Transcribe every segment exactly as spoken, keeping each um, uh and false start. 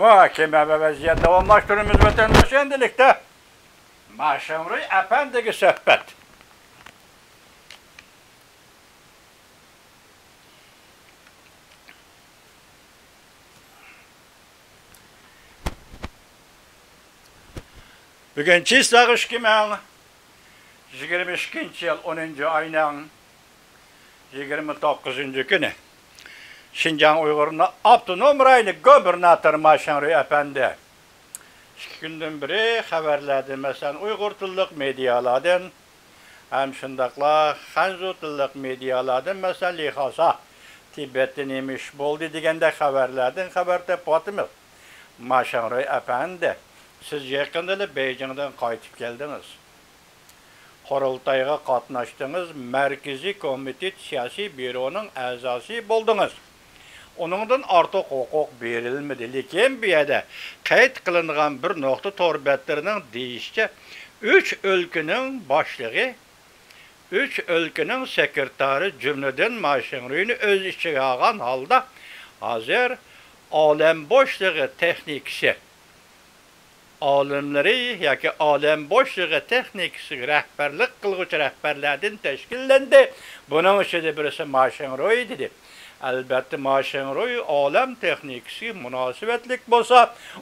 مۇھاكىمە ۋە ۋەزىيەت داۋاملاشتۇرىمىز ۋەتەنداش. ئەمدىلىكتە ماشىڭرۇي ئەپەندىگە سۆھبەت. بۈگۈن چىسلاغ ئىككى مىڭ يىگىرمە ئىككىنچى يىل ئونىنچى ئاينىڭ يىگىرمە توققۇزىنچى كۈنى شىنجاڭ ئۇيغۇر ئاپتونوم رايونى گۇبېرناتورى ماشىڭرۇي ئەپەندى ئىككى كۈندىن بېرى خەۋەرلەردىن، مەسىلەن، ئۇيغۇر تىللىق مېدىيالاردىن، ھەم شۇنداقلا خەنزۇ تىللىق مېدىيالاردىن، مەسىلەن، لىخاسا، تىبەتتە نېمە ئىش بولدى دېگەندەك خەۋەرلەردىن خەۋەر تېپىۋاتىمىز. ماشىڭرۇي ئەپەندى، سىز يېقىندىلا بېيجىڭدىن قايتىپ كەلدىڭىز. قۇرۇلتايغا قاتناشتىڭىز، مەركىزىي كومىتېت سىياسىي بيۇرونىڭ ئەزاسى بولدىڭىز. ئۇنىڭدىن ئارتۇق ھوقۇق بېرىلمىدى. لېكىن بۇ يەردە قەيت قىلىنغان بىر نۇقتا تور بەتلىرىنىڭ دېيىشىچە، ئۈچ ئۆلكىنىڭ باشلىقى، ئۈچ ئۆلكىنىڭ سېكرېتارى، جۈملىدىن ماشىڭرۇينى ئۆز ئىچىگە ئالغان ھالدا، ھازىر ئالەم بوشلۇقى تېخنىكىسى ئالىملىرى ياكى ئالەم بوشلۇقى تېخنىكىسىغا رەھبەرلىك قىلغۇچى رەھبەرلەردىن تەشكىللەندى. بۇنىڭ ئىچىدە بىرسى ماشىڭرۇي، دېدى. ئەلبەتتە، ماشىڭرۇي ئالەم تېخنىكىسىگە مۇناسىۋەتلىك بولسا،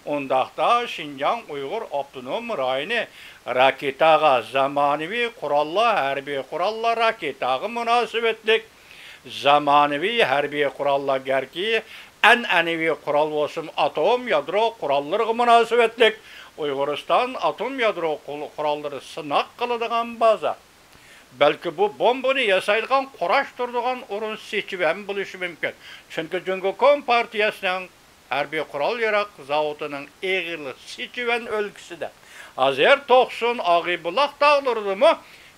ئۇنداقتا شىنجاڭ ئۇيغۇر ئاپتونوم رايونى راكېتاغا، زامانىۋى قوراللار، ھەربىي قوراللار، راكېتاغا مۇناسىۋەتلىك، زامانىۋى ھەربىي قوراللار، گەرچە ئەنئەنىۋى قورال بولسىمۇ، ئاتوم يادرو قوراللىرىغا مۇناسىۋەتلىك، ئۇيغۇرىستان ئاتوم يادرو قول-، قوراللىرى سىناق قىلىدىغان بازا. بەلكى بۇ بومبىنى ياسايدىغان، قۇراشتۇرىدىغان ئورۇن سىچۈەن بولۇشى مۇمكىن. چۈنكى جۇڭگو كومپارتىيەسىنىڭ ھەربىي قورال-ياراغ زاۋۇتىنىڭ ئېغىرلىقى سىچۈەن ئۆلكىسىدە. ھازىر توقسۇن، ئاغىبۇلاق تاغلىرىدىمۇ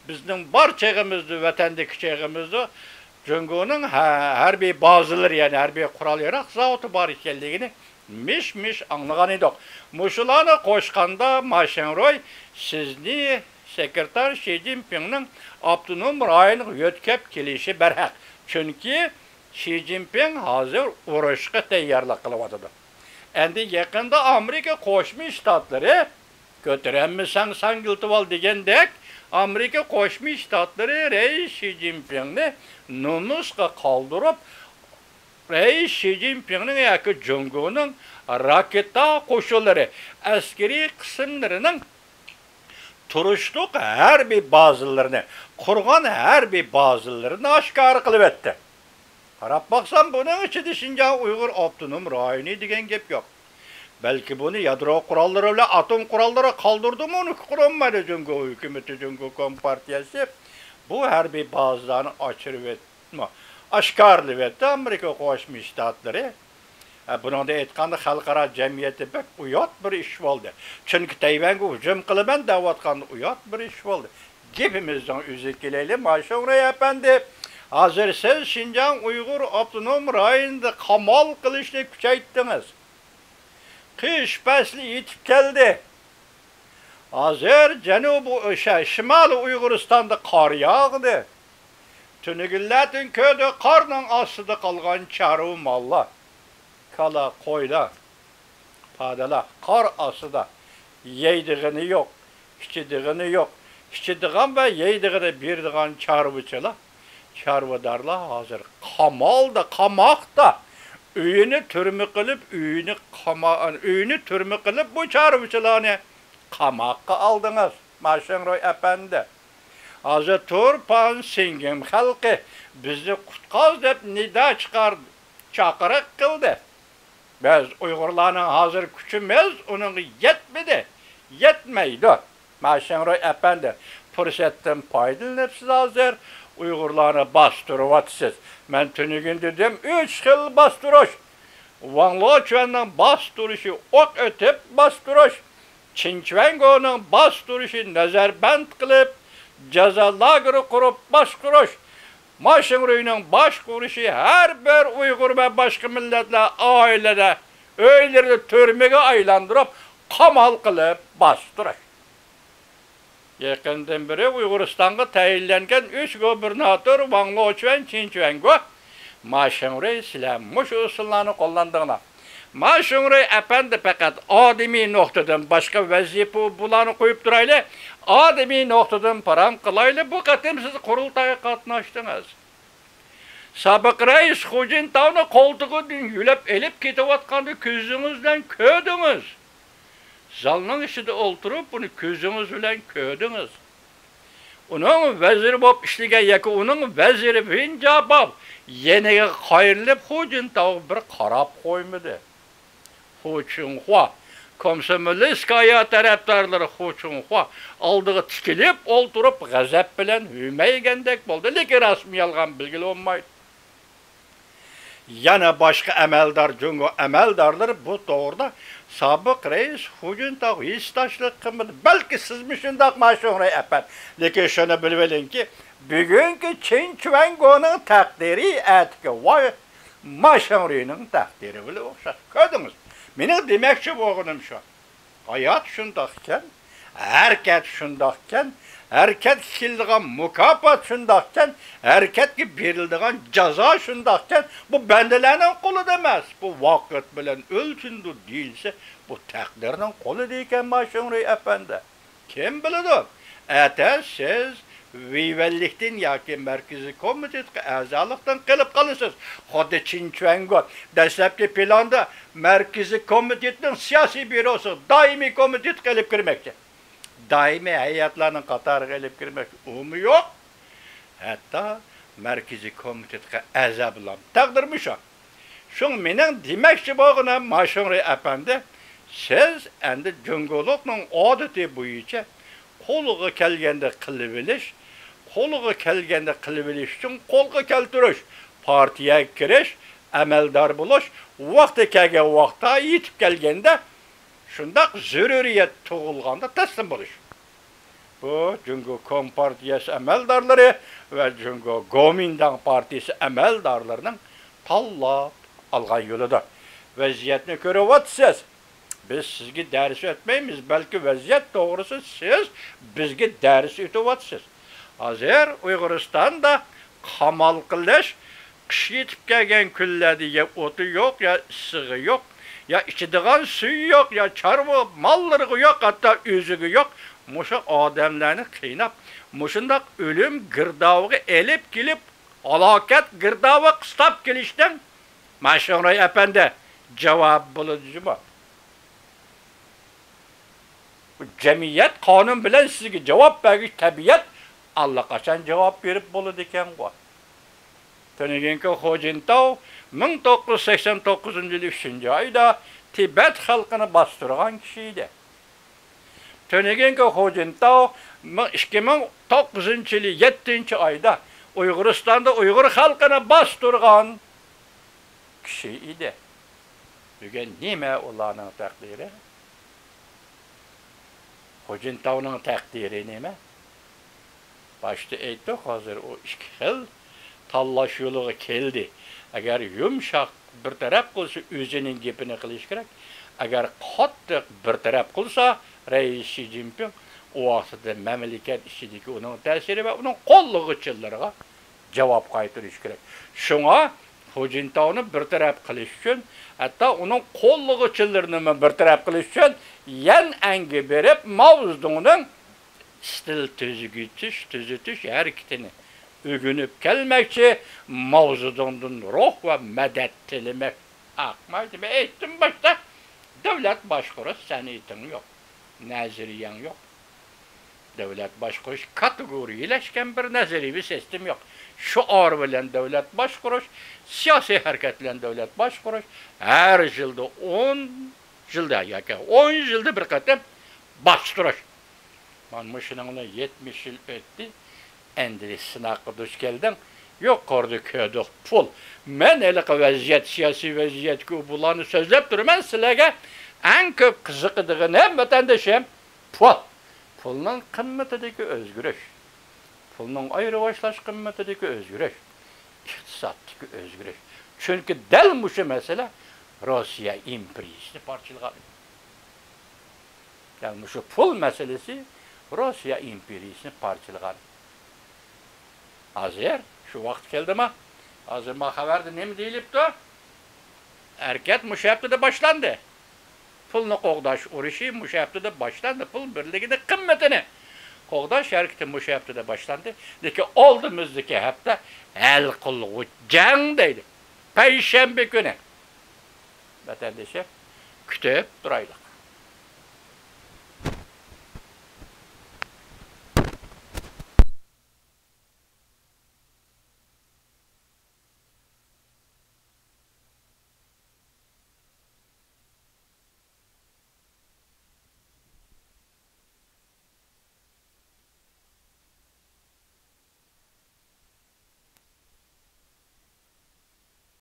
بىزنىڭ بار چېغىمىزدا، ۋەتەندىكى چېغىمىزدا جۇڭگونىڭ ھە-، ھەربىي بازىلىرى، يەنى ھەربىي قورال-ياراغ زاۋۇتى بار ئىكەنلىكىنى مىش-مىش ئاڭلىغان ئىدۇق. مۇشۇلارنى قوشقاندا، ماشىڭرۇي سىزنى سېكرېتار شى جىنپىڭنىڭ ئاپتونوم رايونغا يۆتكەپ كېلىشى بەرھەق. چۈنكى شى جىنپىڭ ھازىر ئۇرۇشقا تەييارلىق قىلىۋاتىدۇ. ئەمدى يېقىندا ئامېرىكا قوشما شتاتلىرى «كۆتۈرەلمىسەڭ ساڭگىلىتىۋال» دېگەندەك، ئامېرىكا قوشما شتاتلىرى رەئىس شى جىنپىڭنى نومۇسقا قالدۇرۇپ، رەئىس شى جىنپىڭنىڭ ياكى جۇڭگونىڭ راكېتا قوشۇنلىرى ئەسكىرىي قىسىملىرىنىڭ تۇرۇشلۇق ھەربىي بازىلىرىنى، قۇرغان ھەربىي بازىلىرىنى ئاشكارا قىلىۋەتتى. قاراپ باقسام، بۇنىڭ ئىچىدە شىنجاڭ ئۇيغۇر ئاپتونوم رايونى دېگەن گەپ يوق. بەلكى بۇنى يادرو قوراللىرى بىلەن ئاتوم قوراللىرى قالدۇردىمۇ، ئۇنى قۇرۇلمىدى. جۇڭگو ھۆكۈمىتى، جۇڭگو كومپارتىيەسى بۇ ھەربىي بازىلارنى ئاچۇرۇۋەت-، ئاشكارىلىۋەتتى ئامېرىكا قوشما شتاتلىرى. ھە، بۇنىڭدا ئېيتقاندا، خەلقئارا جەمئىيەتتە بەك ئۇيات بىر ئىش بولدى. چۈنكى تەيۋەنگە ھۇجۇم قىلىمەن دەۋاتقاندا ئۇيات بىر ئىش بولدى. گېپىمىزنىڭ ئۆزىگە كېلەيلى، ماشىڭرۇي ئەپەندى. ھازىر سىز شىنجاڭ ئۇيغۇر ئاپتونوم رايونىدا قامال قىلىشنى كۈچەيتتىڭىز. قىش پەسلى يېتىپ كەلدى. ھازىر جەنۇبىي، شە-، شىمالىي ئۇيغۇرىستاندا قار ياغدى. تۈنۈگۈنلەردىن كۆردى، قارنىڭ ئاستىدا قالغان چارۋا ماللار، كالا، قويلار، پادىلار قار ئاستىدا، يەيدىغىنى يوق، ئىچىدىغىنى يوق. ئىچىدىغان ۋە يەيدىغىنى بېرىدىغان چارۋىچىلار، چارۋىدارلار ھازىر قامالدا، قاماقتا. ئۆيىنى تۈرمە قىلىپ، ئۆيىنى قاما-، ئۆيىنى تۈرمە قىلىپ، بۇ چارۋىچىلارنى قاماققا ئالدىڭىز، ماشىڭرۇي ئەپەندى. ھازىر تۇرپان سىڭگىم خەلقى بىزنى قۇتقاز دەپ نىدا چىقاردى، چاقىرىق قىلدى. بىز ئۇيغۇرلارنىڭ ھازىر كۈچىمىز ئۇنىڭغا يەتمىدى، يەتمەيدۇ. ماشىڭرۇي ئەپەندى، پۇرسەتتىن پايدىلىنىپ سىز ھازىر ئۇيغۇرلارنى باستۇرۇۋاتىسىز. مەن تۈنۈگۈن دېدىم، ئۈچ خىل باستۇرۇش. ۋاڭ لېچۈەننىڭ باستۇرۇشى، ئوق ئېتىپ باستۇرۇش. چىن چۈەنگونىڭ باستۇرۇشى، نەزەربەند قىلىپ، جازا لاگېرى قۇرۇپ باستۇرۇش. ماشىڭرۇينىڭ باشقۇرۇشى، ھەر بىر ئۇيغۇر ۋە باشقا مىللەتلەر ئائىلىلەر ئۆيلىرىنى تۈرمىگە ئايلاندۇرۇپ، قامال قىلىپ باستۇرۇش. يېقىندىن بېرى ئۇيغۇرىستانغا تەيىنلەنگەن ئۈچ گۇبېرناتور ۋاڭ لېچۈەن، چىن چۈەنگو، ماشىڭرۇي، سىلەر مۇشۇ ئۇسۇللارنى قوللاندىڭلار. ما شۇڭرۇي ئەپەندى، پەقەت ئادىمىي نۇقتىدىن باشقا ۋەزىپە بۇلارنى قويۇپ تۇرايلى. ئادىمىي نۇقتىدىن پاراڭ قىلايلى. بۇ قېتىم سىز قۇرۇلتايغا قاتناشتىڭىز. سابىق رەئىس خۇجىنتاۋنى قولتۇقىدىن يۆلەپ ئېلىپ كېتىۋاتقاندا كۆزىڭىز بىلەن كۆردىڭىز. زالنىڭ ئىچىدە ئولتۇرۇپ، بۇنى كۆزىڭىز بىلەن كۆردىڭىز. ئۇنىڭ ۋەزىرى بولۇپ ئىشلىگەن ياكى ئۇنىڭ ۋەزىرى ۋېن جياباۋ يېنىغا قايرىلىپ، خۇجىنتاۋغا بىر قاراپ قويمىدى. خۇ چىڭخۇا، كومسومولىستىكايا تەرەپدارلىرى خۇ چىڭخۇا ئالدىغا تىكىلىپ ئولتۇرۇپ، غەزەپ بىلەن ھۈمەيگەندەك بولدى. لېكىن راستمۇ يالغان بىلگىلى بولمايدۇ. يەنە باشقا ئەمەلدار، جۇڭگو ئەمەلدارلىرى بۇ توغرىدا سابىق رەئىس خۇجىنتاۋغا ھېسداشلىق قىلمىدى. بەلكى سىزمۇ شۇنداق، ما شۇڭرۇي ئەپەندى. لېكىن شۇنى بىلىۋېلىڭكى، بۈگۈنكى چېن چۈەنگونىڭ تەقدىرى ئەتىكى ۋاي ما شۇڭرۇينىڭ تەقدىرى بىلەن ئوخشاش. كۆردىڭىز؟ مېنىڭ دېمەكچى بولغىنىم شۇ. ھايات شۇنداق ئىكەن، ھەرىكەت شۇنداق ئىكەن، ھەرىكەتكە كېلىدىغان مۇكاپات شۇنداق ئىكەن، ھەرىكەتكە بېرىلىدىغان جازا شۇنداق ئىكەن، بۇ بەندىلەرنىڭ قولىدا ئەمەس، بۇ ۋاقىت بىلەن ئۆلچىنىدۇ دېيىلسە، بۇ تەقدىرنىڭ قولىدا ئىكەن، ما شۇڭرۇي ئەپەندى. كىم بىلىدۇ؟ ئەتە سىز ۋىۋەنلىكتىن ياكى مەركىزىي كومىتېتقا ئەزالىقتىن قېلىپ قالىسىز. خۇددى چېن چۈەنگون دەسلەپكى پىلاندا مەركىزىي كومىتېتنىڭ سىياسىي بيۇروسىغا، دائىمىي كومىتېتقا ئېلىپ كىرمەكچى. دائىمىي ھەيئەتلەرنىڭ قاتارىغا ئېلىپ كىرمەكچى. ئۇمۇ يوق. ھەتتا مەركىزىي كومىتېتقا ئەزا بولام. تەقدىرمۇ شۇ. شۇڭا مېنىڭ دېمەكچى بولغىنىم، ما شۇڭرۇي ئەپەندى، سىز ئەمدى جۇڭگولۇقنىڭ ئادىتى بويىچە قولىغا كەلگەندە قىلىۋېلىش، قولىغا كەلگەندە قىلىۋېلىش ئۈچۈن قولغا كەلتۈرۈش، پارتىيەگە كىرىش، ئەمەلدار بولۇش، ۋاقتى كەلگەن ۋاقىتتا، يېتىپ كەلگەندە، شۇنداق زۆرۈرىيەت تۇغۇلغاندا تەسلىم بولۇش. بۇ جۇڭگو كومپارتىيەسى ئەمەلدارلىرى ۋە جۇڭگو گومىنداڭ پارتىيىسى ئەمەلدارلىرىنىڭ تاللاپ ئالغان يولىدۇر. ۋەزىيەتنى كۆرۈۋاتىسىز. بىز سىزگە دەرس ئۆتمەيمىز، بەلكى ۋەزىيەت توغرىسى سىز بىزگە دەرس ئۆتۈۋاتىسىز. ھازىر ئۇيغۇرىستاندا قامال قىلىش، قىش يېتىپ كەلگەن كۈنلەردە يا ئوتى يوق، يا ئىسسىقى يوق، يا ئىچىدىغان سۈيى يوق، يا چارۋا ماللىرىغا يوق، ھەتتا ئۆزىگە يوق. مۇشۇ ئادەملەرنى قىيناپ، مۇشۇنداق ئۆلۈم گىردابىغا ئېلىپ كېلىپ، ھالاكەت گىردابىغا قىستاپ كېلىشنىڭ، ما شۇڭرۇي ئەپەندى، جاۋابى بولىدۇ جۇمۇ. بۇ جەمئىيەت قانۇن بىلەن سىزگە جاۋاب بەرگۈچ تەبىئەت ئاللىقاچان جاۋاب بېرىپ بولىدىكەنغۇ. تۈنۈگۈنكى خۇجىنتاۋ مىڭ توققۇز يۈز سەكسەن توققۇزىنچى يىلى ئۈچىنچى ئايدا تىبەت خەلقىنى باستۇرغان كىشى ئىدى. تۈنۈگۈنكى خۇجىنتاۋ مىڭ، ئىككى مىڭ توققۇزىنچى يىلى يەتتىنچى ئايدا ئۇيغۇرىستاندا ئۇيغۇر خەلقىنى باستۇرغان كىشى ئىدى. بۈگۈن نېمە ئۇلارنىڭ تەقدىرى؟ خۇجىنتاۋنىڭ تەقدىرى نېمە؟ باشتا ئېيتتۇق، ھازىر ئۇ ئىككى خىل تاللاش يولىغا كەلدى. ئەگەر يۇمشاق بىر تەرەپ قىلسا، ئۆزىنىڭ گېپىنى قىلىش كېرەك. ئەگەر قاتتىق بىر تەرەپ قىلسا، رەئىس شى جىنپىڭ ئۇ ۋاقتىدا مەملىكەت ئىچىدىكى ئۇنىڭ تەسىرى ۋە ئۇنىڭ قوللىغۇچىلىرىغا جاۋاب قايتۇرۇش كېرەك. شۇڭا خۇجىنتاۋنى بىر تەرەپ قىلىش ئۈچۈن، ھەتتا ئۇنىڭ قوللىغۇچىلىرىنىمۇ بىر تەرەپ قىلىش ئۈچۈن يەنئەنگە بېرىپ، ماۋزېدۇڭنىڭ ئىستىل تۈزىگۈچىش، تۈزىتىش ھەرىكىتىنى ئۆگىنىپ كەلمەكچى، ماۋزېدۇڭدىن روھ ۋە مەدەت تىلىمەك. ئاقمايدۇ. مەن ئېيتتىم باشتا، دۆلەت باشقۇرۇش سەنئىتىڭ يوق، نەزەرىيەڭ يوق. دۆلەت باشقۇرۇش كاتېگورىيەلەشكەن بىر نەزەرىيەۋى سىستېما يوق. شوئار بىلەن دۆلەت باشقۇرۇش، سىياسىي ھەرىكەت بىلەن دۆلەت باشقۇرۇش، ھەر يىلدا ئون يىلدا ياكى ئون يىلدا بىر قېتىم باستۇرۇش. مانا مۇشۇنىڭ بىلەن يەتمىش يىل ئۆتتى. ئەمدى سىناققا دۇچ كەلدىڭ. يۇقىرىدا كۆردۇق، پۇل. مەن ھېلىقى ۋەزىيەت، سىياسىي ۋەزىيەتكە بۇلارنى سۆزلەپ تۇرىمەن سىلەرگە. ئەڭ كۆپ قىزىقىدىغىنىم، ۋەتەندىشىم، پۇل. پۇلنىڭ قىممىتىدىكى ئۆزگىرىش. پۇلنىڭ ئايرىۋاشلاش قىممىتىدىكى ئۆزگىرىش. ئىقتىسادتىكى ئۆزگىرىش. چۈنكى دەل مۇشۇ مەسىلە روسىيە ئىمپېرىيىسىنى پارچىلىغان. دەل مۇشۇ پۇل مەسىلىسى روسىيە ئىمپېرىيىسىنى پارچىلىغان. ھازىر شۇ ۋاقىت كەلدىما؟ ھازىر ما خەۋەردە نېمە دېيىلىپتۇ؟ ھەرىكەت مۇشۇ ھەپتىدە باشلاندى. پۇلنى قوغداش ئۇرۇشى مۇشۇ ھەپتىدە باشلاندى. پۇل بىرلىكىنىڭ قىممىتىنى قوغداش ھەرىكىتى مۇشۇ ھەپتىدە باشلاندى. لېكىن ئالدىمىزدىكى ھەپتە ھەل قىلغۇچ جەڭ دەيدۇ. پەيشەنبە كۈنى. ۋەتەندىشىم، كۈتۈپ تۇرايلۇق.